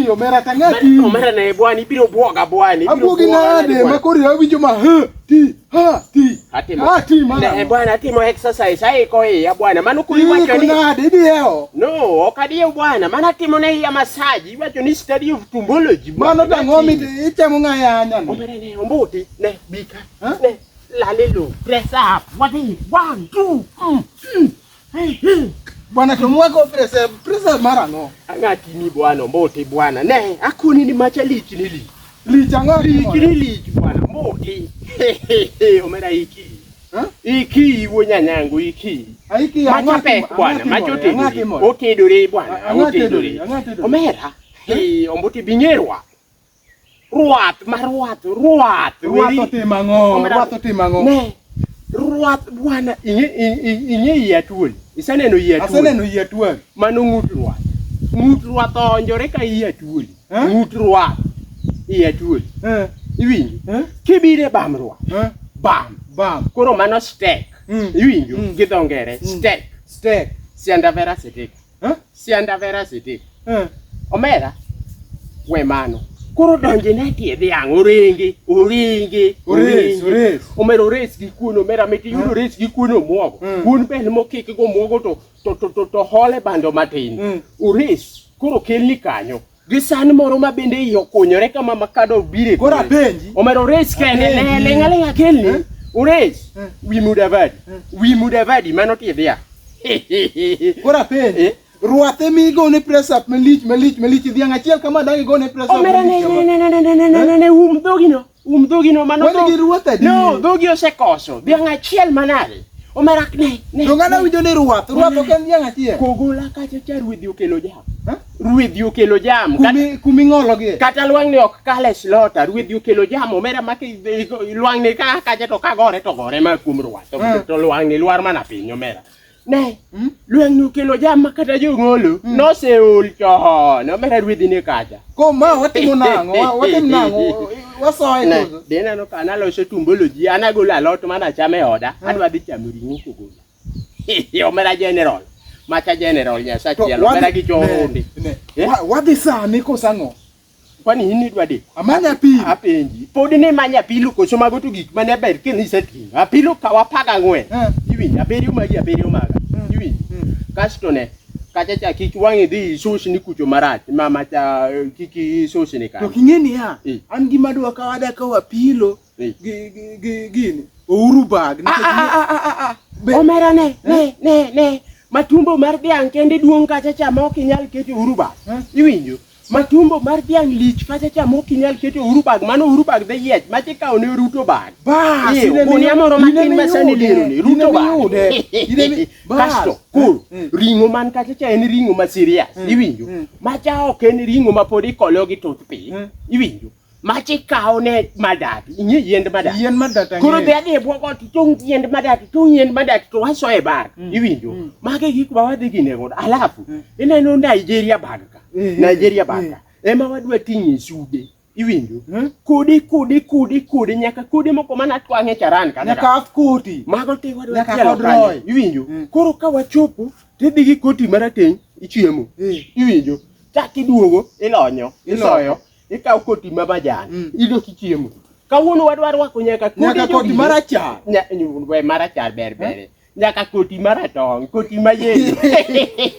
Ti omera tang'ati. Omera ne bwana ibiro bwoga bwana. ibiro Abwogi bwoga nade bwana. ma koro awinjo ma he ti ha ti. Atimo. Ha ti mara. Ne bwana atimo exercise aiko iya bwana. Mano koro iwacho Iko ni nade idiewo. No, ok adiew bwana. Mano atimo ne iya massage. Iwacho ni study of tumbology. bwana. Mano tang'o mi ichamo ng'ayanya ni. Omera ne ombuti ne bika. Huh? Ne lale lo. Press up. Wadhi. One, two. Mm. Hey, hey. Bwana to mwako presa presa mar ang'o? Ang'atini bwana ombuti bwana. Ne akoni ni macha lich ni lich. Lich ang'o? Lich timore? ni lich bwana ombuti. Omera iki. Huh? Iki wuo nyanyangu iki. Aiki ang'o Macha pek timo- bwana, ang'o macha timore? Ang'o otedore. timore? Otedore bwana, Ang'o otedore. tedore? Ang'o tedore? Omera, eh, ombuti bingerwa. Ruath ma ruath, ruath. Rwath weri- otimo ang'o? Omera- Rwath otimo ang'o? Ne, ruath bwana, ing'e yie atuoli. Iseneno yie atuoli. Aseneno yie atwal. Mano ng'ut ruath. Ng'ut ruath oonjore ka yie atuoli. Eh? Ng'ut ruath, yie atuoli. Eh, Iwinjo? eh, Kibiro e bam ruath, eh, bam. bam. Koro mano stek. Iwinjo? Gi dho ngere, stek. Stek. Sianda vera sitika. Eh? Sianda vera sitika. Eh. Omera, we mano. Koro donji ne tie dhiang', oringi, oringi, Ores, ores. Omera ores gi kuon, omera mit iyudo ores gi kuon omuogo. Kuon bel mokik go omuogo to to to to, to hole bando matin. Ores koro kelni kanyo. Gi san moro ma bende iye okunyore kama ma kado bire. Koro apenji. Omera ores kende, ne Apenji. ling' aling'a kelni. Eh? Ores. Eh. Wi mudavadi. Wi mudavadi mano tie dhiang'. Koro apenji. Eh? Rwath ema igone press up malich malich malich dhiang' achiel kama dang' igone press up Omera ne malich ne kama. ne ne ne ne ne ne ne um dhogi no. Um dhogi no mano. Wan gi ruoth adi? No, dhogi osekoso. Dhiang' achiel manade. Omera ne ne. To ng'ano winjo ni rwath, rwath ok en dhiang' achiel. Kogola kacha cha ruedhi okelo jam. Eh? Ruedhi okelo jam. Kumi kuming'ologie. Kata lwang'ni ok kal e slota, ruedhi okelo jam. Omera ma lwang'ni ka kacha to kagore to gore ma kuom rwath. To lwang'ni lwar mana piny omera. Ne, lwang'ni okelo jam ma kata jong'olo noseol chon. Omera ruedhi ni kacha. Ko ma watimo nang'o? Watim nang'o? Wasoye Ne, koso? de neno ka naloso tumboloji, an agolo alot mana achamo e oda, adwa dhi chamo ring'o kogola. Omera general, macha general To Nyasachiel, wadhi- omera gi jorundi. ne, ne. Eh? Wadhi sani koso ang'o? Kwani in idwa dhi? Amanya pi. Apenji. Pod ni manya apilo koso mago to gik mane ber kendo iseting'o. Apilo kaw 14. Eh. Iwinjo, abiriyo magi abiriyo maga. Iwinjo. Kasto ne, kacha cha kik wang' idhi isusni kucho marach, mama cha eh, kik isusni To kanyo. king'e niya, Eh. an gima adwa kawo adwa kawo apilo Eh. gi gi gi gini. Ouru bag. Ah, nikech ah, ah, ah, ah, ah. Be- Omera ne, ne, ne, ne. Matumbo mar dhiang' kende duong' kacha cha ma ok inyal keto e uru bag. Eh? Iwinjo? Matumbo mar dhiang' lich kacha cha ma ok inyal keto e uru bag. Mano uru bag dhi yiech. Macha ikawo ne ruto bag. Bas, Eh, in ema gunia moro in matin ema ma sani iyude, lero ni, in ruto ema bag. iyude, in ema- Bas. Kasto, koro, Eh, eh. ring'o man kacha cha en ring'o ma serious. Iwinjo? Macha ok en ring'o ma pod ikolo gi toothpick. Iwinjo? Macha ikawo ne madati. Ing'e yiend madati. Yien madata Koro ang'eyo. dhi adhi e bwo got itong' yiend madati, itong' yiend madati to wasoye e bag. Iwinjo? Mago e gik ma wadhi gine godo. Alafu, ineno Nigeria bag ka. Nigeria bag ka. Ema wadwa ting'e sude. Iwinjo? Kode, kode, kode, kode, nyaka kode moko mana twang'e charan kata Nyaka ka. af koti. Mago te wadwa Nyaka tielo kod kanyo. Roy. Iwinjo? Koro ka wachopo, tidhi gi koti marateng' ichiemo. Iwinjo? Chak iduogo, ilonyo, isoyo, ikawo koti ma majan, idok ichiemo. Kawuono wadwa rwako nyaka kode Nyaka koti jogine. marachar. We marachar ber ber. Nyaka koti maratong', koti ma yelo.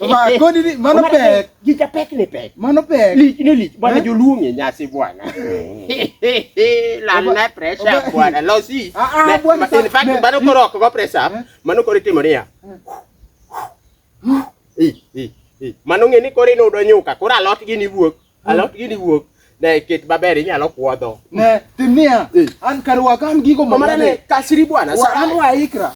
Ma, kodi ni- mano Omera, pek. Gicha pek ni pek. Mano pek. Lich ni lich. Bwana Eh? joluo ng'e nyasi bwana. Lal na pressure bwana. Losi. Ah, ah, bwana, In fact, ne- mano koro ok go pressure up. Mano koro itimo niya. Eh, eh, eh. Mano ng'e ni koro inudo nyuka. Koro alot gini wuok. Alot gini wuok. Ne ket maber inyalo kuodho. Ne, tim niya. Eh. An kar waka an gigo Omera ne kasri bwana. Wa an waikra.